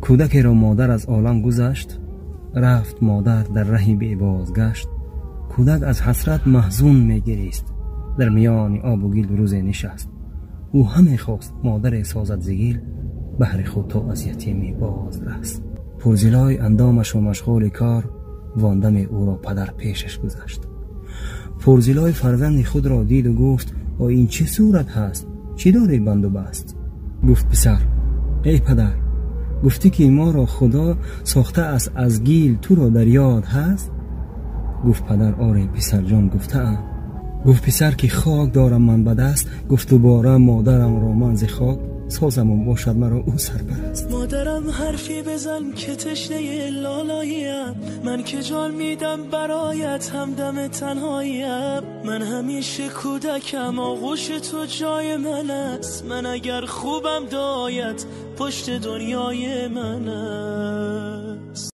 Кӯдакеро модар аз олам гузашт, рафт модар дар раҳи бебозгашт. Кӯдак аз ҳасрат маҳзун мегирист, дар миёни обу гил рӯзе нишаст. Ӯ ҳаме хост модаре созад зи гил, баҳри худ то аз ятимӣ боз раст. Пурзилои андомашу машғули кор, вондаме ӯро падар пешаш гузашт. Пурзилои фарзанди худро диду гуфт: о ин чӣ сурат ҳаст? Чӣ дорӣ банду баст? Гуфт писар: эй падар, гуфтӣ ки моро Худо сохтааст аз гил, туро дар ёд ҳаст? Гуфт падар: оре, писарҷон, гуфтаам. Гуфт писар ки хок дорам ман ба даст. Гуфт дубора модарамро ман зи хок созам ва бошад маро ӯ сарпараст. Модарам, ҳарфе бизан ки ташнаи лолоям, ман ки ҷон медам бароят, ҳамдами танҳоям. Ман ҳамеша кӯдакам, оғӯши ту ҷои ман аст. Ман агар хубам, доят пушти дунёи ман аст.